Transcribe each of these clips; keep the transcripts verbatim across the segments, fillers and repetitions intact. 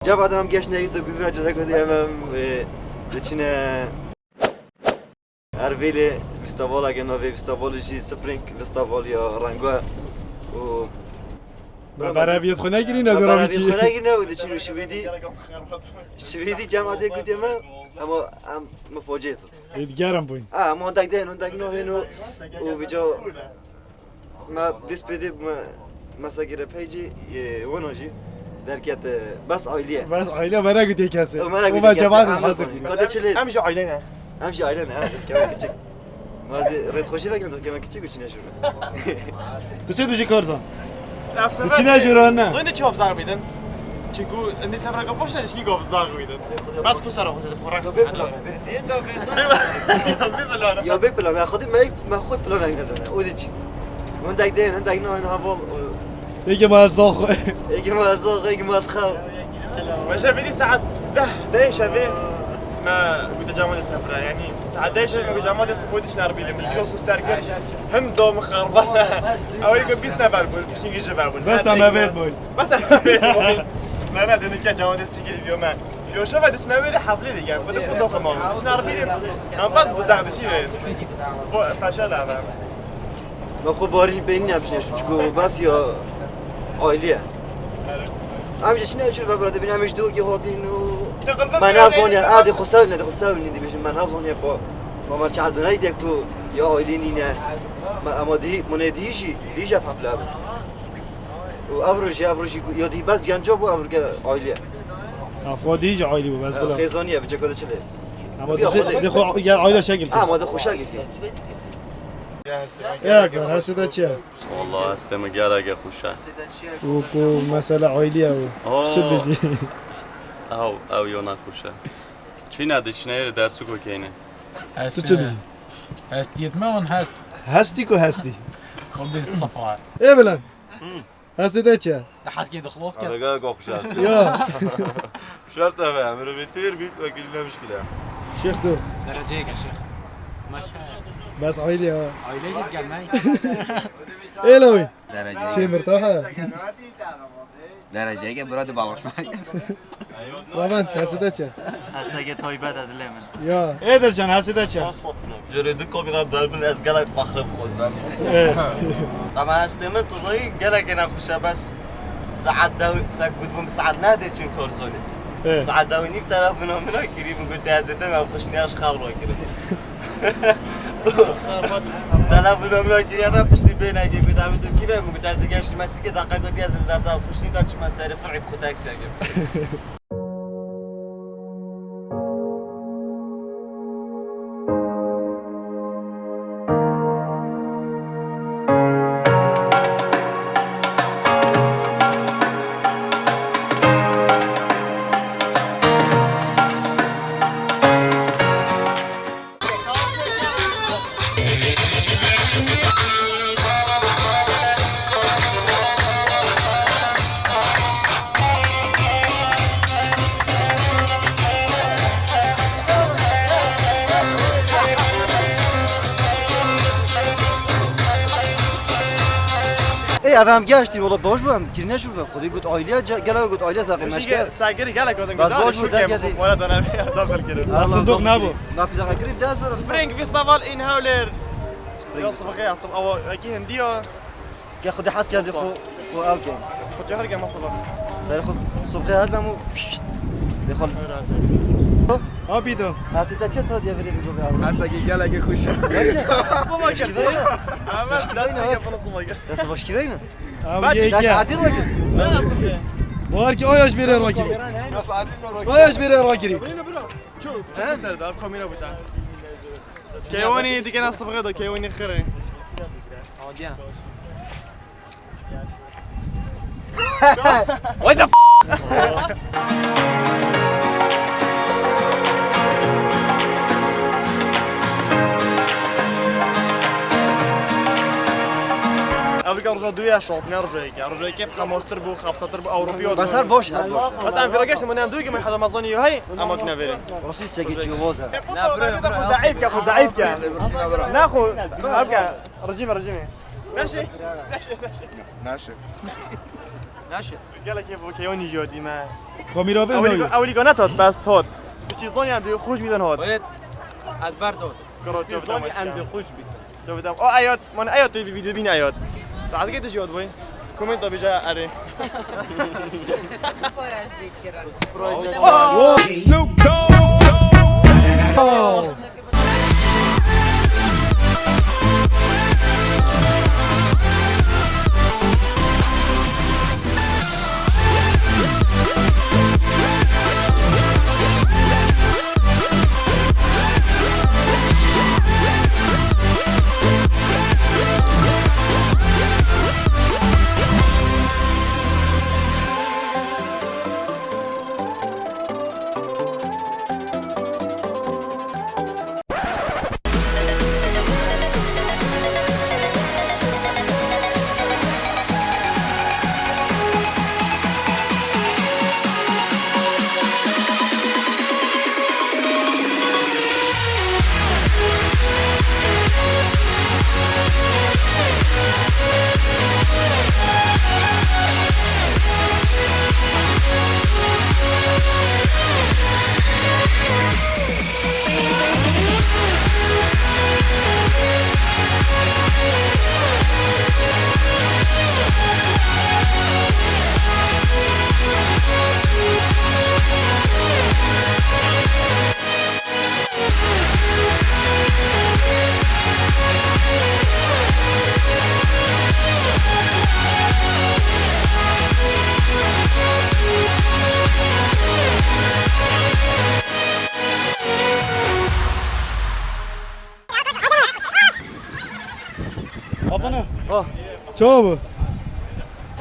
Cem, em geştine YouTube, bi vê careke dî em, em, e, diçine Erbilê, festivaleke navê festivalê jî Spring Festival ya Rengo û Me bereviyet xwe negirîne, me gora bereviyet xwe negirîne û diçin û şivîdî, şivîdî cemaatê gotiye me, hema em mifocê dikin. Êdî germ bûyn. Ha, em ondek dehên, ondek nohên û, û vîca me dest pê dê me, me segire peycî, yê wina jî derket, e, bes ailî ye. Bes ailî ye, me negotiye kesê. Û me negotiye kesê. Cemaat em hazir dibîne. Kate çi lê? Em jî aile ne? Em jî aile ne, ha, kevin kiçik. Ma ez dê rêdxweşî vekin, kevin kiçik û çîne jû. Tu çi dibêjî Karzan? Ev sefer çine jûran ne? Zoyne çi hopzar bidin? Çinku indi sefer ka foş ne, çini hopzar bidin. Bas ku sara hoca, bu raks. Ya bê plan, ya xwedî me, me xwe plan ne. O dî çi? Hindek dê, hindek ne, hava. Êgê me zox. Êgê me zox, êgê me dixew. Me şevê dî saet deh, deh şevê me gote cemaatê sefre, yanî saet deh şevê me gote cemaatê sefre dişin Erbilê, muzîka ku ser kir, him do min xerba. Ewilî ku bîst nefer bûn, piştî ji ver bûn. Bes em evêt bûn. Bes em evêt bûn. Ne, ne, dedim ki cemaatê sikir diyor me. Yo, şeva dişin evêrê heflê dike, xwe de xwe doxuma bûn. Dişin Erbilê, em bes bu zexdişî ve. Xwe feşel eve. Me xwe barî bênî em şine, çiku bes ya ailî ye. Em jî şine, em şûr ve bira dibîn, em ji dûkî hatîn û me nezaniye, a dê xwe sewlîne, dê xwe sewlîne, dibêjin me nezaniye pa. Ma me çardinayî diye ku ya ailî nîne. Me, ema dî, munê dî jî, dî jî ev hefle bû. Û ev rojî, ev rojî ku ya dî bes genca bû, ev rojî ailî ye. Ha, xwe dî jî ailî bû, bes bila. Xêzaniye, bi ceko de çi lê? Ama dê xwe, dê xwe gel aile şekil. Ha, ma dê xwe şekil. Ya kar, hesê te çi ye? Walla hestê min geleke xweş e. Û ku mesele ailî ye û. Oo. Çi bijî? Ew, ew yo ne xweş e. Çîne dişneyê dersûko keyne. Tu çi bijî? Hestiyet me on hest. Hestî ku hestî. Xwedê sifra. Ê bilen. Hestê te çi ye? Te heskê dixlos kir. Adega ku xweş e. Ya. Şert e be, mirovê têr bît, wekî ne mişkile. Şêx tu. Dereceyeke şêx. Maça. Bes aile ya. Aile jî digelmey. Ê lawî. Dereceyeke. Çê mirtaha. Dereceyeke bira di balaş me. Raven, hestê te çi ye? Hesteke taybet e dilê min. Ya. Ê Dilcan, hestê te çi ye? Cerê du komîna ber min ez gelek fexre bi xwe dibem. Ê. Ama hestê min tu zayî gelek ne xweş e bes saet dew, se gotbûm saet neh dê çin Karzanê. Ê. Saet dew û nîv telefona min a kirî, min got ez ê dem em xweşniya ji xew rakirin. Telefona min a kiriye ve piştî bênekê got, "Em tu kî ve?" Min got, "Ez ê geştime sîkê." Deqe got, "Ez li devda xweşnî de çime serê firî bi xwe teksiyekê." Ê, ev em geştî, wala baş bû, em kirine şûr ve. Xwedî got ailî ye, ce-, gela got ailî ye, saqê meşke. Sagirî gelek odin. Bas baş bû, dergedî. Wala dana daxil kirin. Sindoq nabû. Na pîza kirî, deh zor. Spring Festival in Hewlêr. Spring. Ya sibixê, ya sibix, awa, wekî hindî ya. Ke xwe dê hez kerdî xwe, xwe ew ken. Xwe cehir ke masala. Serê xwe sibxê hezlem û pişt. Lê xwe. Abî do. Hesê te çi ta diye virê bî gobe abi? Heseke gelekê xweş e. Siba ke. Ama desteke bana siba ke. Te siba şkî veyne? Abi yeke. Daş ardî rakî. Var ki ayaş vere rakî. Ayaş vere rakî. Buyurun bro. Çok, çok güzel daha kamera bu da. Keywanî dikena sibxe de, keywanî xire. What the f-? Ev dike roja duyê şans, ne roja yekê. Roja yekê hemostir bû, xapsatir bû, Ewropî. Bas her baş, her baş. Bas em vira geştin, min em duyê min heda mezanî yo hey, ama kine verê. Rosî çekê çiyoz e. Ne, bro, bro. Zeîf ke, xwe zeîf ke. Ne xwe, ev ke, rejîm e, rejîm e. Neşe. Neşe. Naşe. Gelek kêf û keyanî jî hatî me. Kamîra ve Ewilî nayê. Ewilî nehat, bes hat. Piştî zanî em dê xweş bîtin hat. Bayet ez berdot. Kuro Piştî zanî em dê xweş bîtin. Çavi dam. O Eyad, man Eyad tu vîdeo bîn Eyad. Tu ezgê tu jî hat boy. Komenta bêje erê. Snoop Dogg. Abone. Oh. Çawa bû?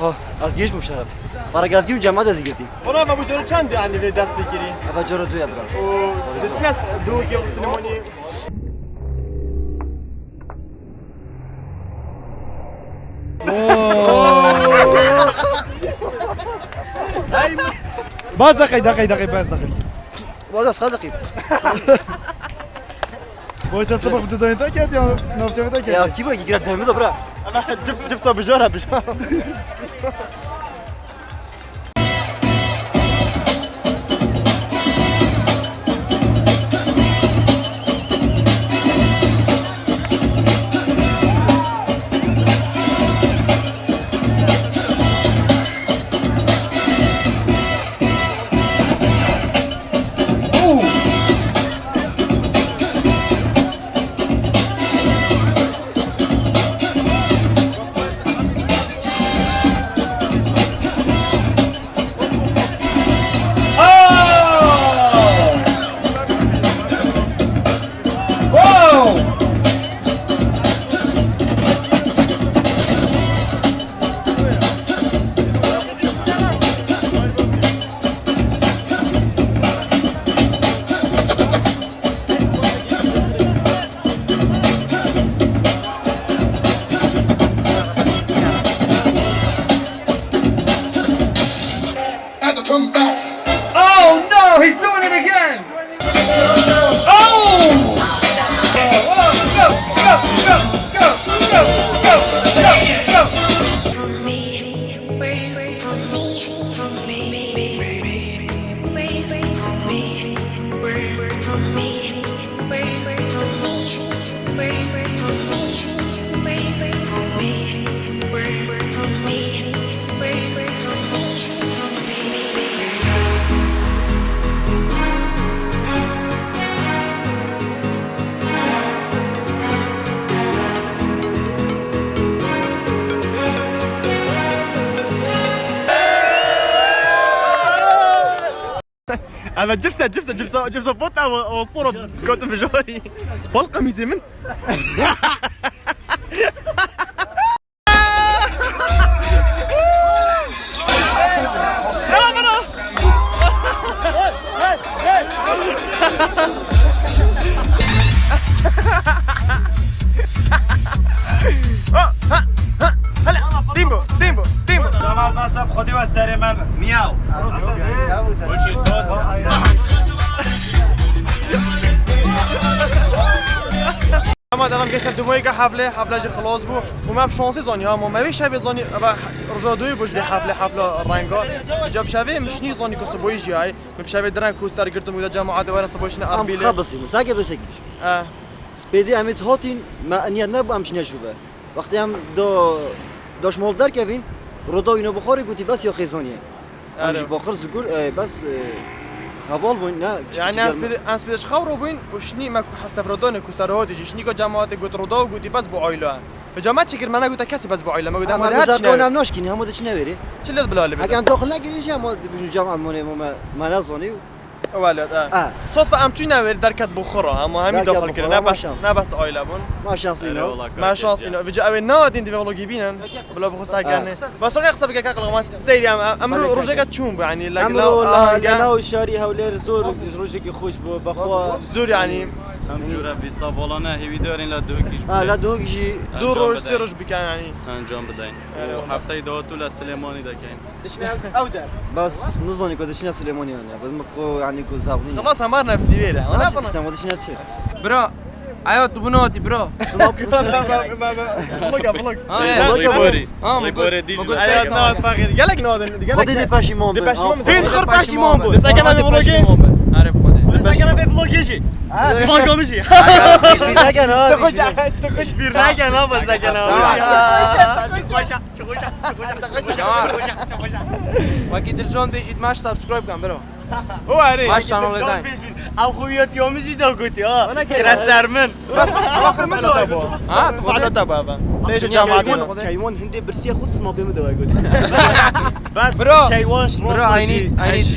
Oh, ez geş bûm şeref. Fark ez gîm cemaat ez girtî. Ola, eva bu cara çend, yani, vê dest pê kirî? Eva cara du ye, bira. O, sorry, bro. Dişnas du ki sinemoni. Bas dakika, dakika, dakika, bas dakika. Wala saxlaqî. Boşa sabah bu dudağını tak et ya, navçanı tak et. Ya, kim o ki girer devmi de bırak. Ama cip, cip sabıcara bir şey. As I come back. Oh no, he's doing it again! Oh! Go, go, go, go, go! Eve cipse, cipse, cipse, cipse pot eve o soro gotu bijori. Bal qemîzê min. Timbo, timbo, timbo. Tamam, nasıl? Xwedê we serê me be. Miyaw. Ama devam geçer. Dimoyê ke heflê, hefle jî xilas bû. Û me bi şansî zanî, ha, ma me vê şevê zanî, eva roja doyê bû ji vê heflê, hefla renga. Îca bi şevê min şinî zanî ku siboyî jî heye. Min bi şevê direng ku ser girtin û de cemaetê were siboyî şine Erbîlê. Em xebisîn, sake besekî. E. Spêdê em ê hatîn, me niyet nebû em şine şûve. Wextê em do, do ji mal derkevîn, roda wî no bixwarê gotî bes ya xêzanî ye. Em Erê. Jî baxir zigur, e, bes, e, heval bûn, ne? Yanî em spêdê, em spêdê ji xew robûn û şinî me ku sefrodanê ku serhotî jî şinî ku cemaetê got roda û gotî bes bo ayla. Bi cemaet çi kir me negote kesî bes bo ayla. Me gote Em hemû her çi zerdan newê. Em naşkîn, hemû de çi newêrê. Çi lê bila lê Heke bide. Em daxil nekirin jî hemû dibijin cemaet monê mo me, me nezanî û Weled, e. E. Sodfe em çûne wêr derket bo xwe re, hema hemî daxil kirin. Ne bes, ne bes aile bûn. Ma şansî no. Ma şansî no. Vêca ew ê nadîn divê vlogî bînin. Bila bi xwe sekenê. Bas rone qise bike kaqil ma seyri em. Em ro-, rojeke çûn bû, yanî, Em ro la, la, la şarî Hewlêr zor, rojekî xweş bû, bexwe. Zor, yanî. Em cûre vîsta volane hêvî darin la duhokî ji Ha, bide. La duhokî jî. Du roj, sê roj bikin, yanî. Encam bideyin. Û hefteyê dahatû la Silêmanî dekeyin. Dişine ew der. Bas nizanî ku dişine Silêmanî yani. Bas min xwe yani ku zabunî. Xelas hemar nefsî vêre. Ona Nasıl bana. Dişine, o dişine çi? Bro, ayo tu bunu ati bro. Vlog ya, vlog. Ha, ya. Vlog ya, vlog. Rêborî. Ha, Rêborê dî ji Hayat nat fakir. Gelek nadin. Gelek. Hadi de peşiman bin. De peşiman bin. Bin xir peşiman bin. Desa gene bir vlogê. Are bu kadar. Desa gene bir vlogê jî. Vlogê jî. Vlogê jî. Te koca, te koca bir ne gene, bas gene. Wekî Dilcan bêjît, maç subscribe kan biro. O erê. Maç channel dayn. Ew xwe yot yomî jî da gotî ha. Kire ser min. Bas, bas, bas, bas. Ha, tu Fada da baba. Neyse, cemaat. Keywan hindê birsiye xwe snapê min de got. Bas, bro, keywan şi bro, I need, I need,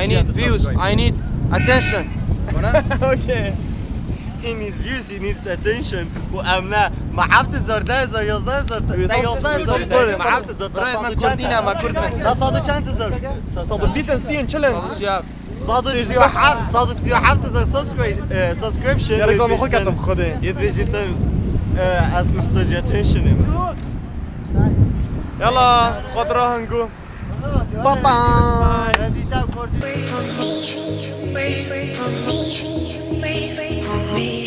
I need views, I need attention. Okay. He needs views, he needs attention. û em ne. Me heft hezar, deh hezar, yazdeh hezar, te yazdeh hezar, me heft hezar, te sed û çend? Bro, me Kurd nîne, me Kurd me. Te sed û çend hezar? Sed û bîst, sî, çil in? Sed û sî heft. Sed û sî û heft, sed û sî û heft hezar subscri-, e, subscription. Ya reklama xwe ketim xwedê. Yê dibêjî te, e, ez muhtac attention im. Yala, xwe dira hingu. Bye bye. Wait for me, wait for me, wait for me.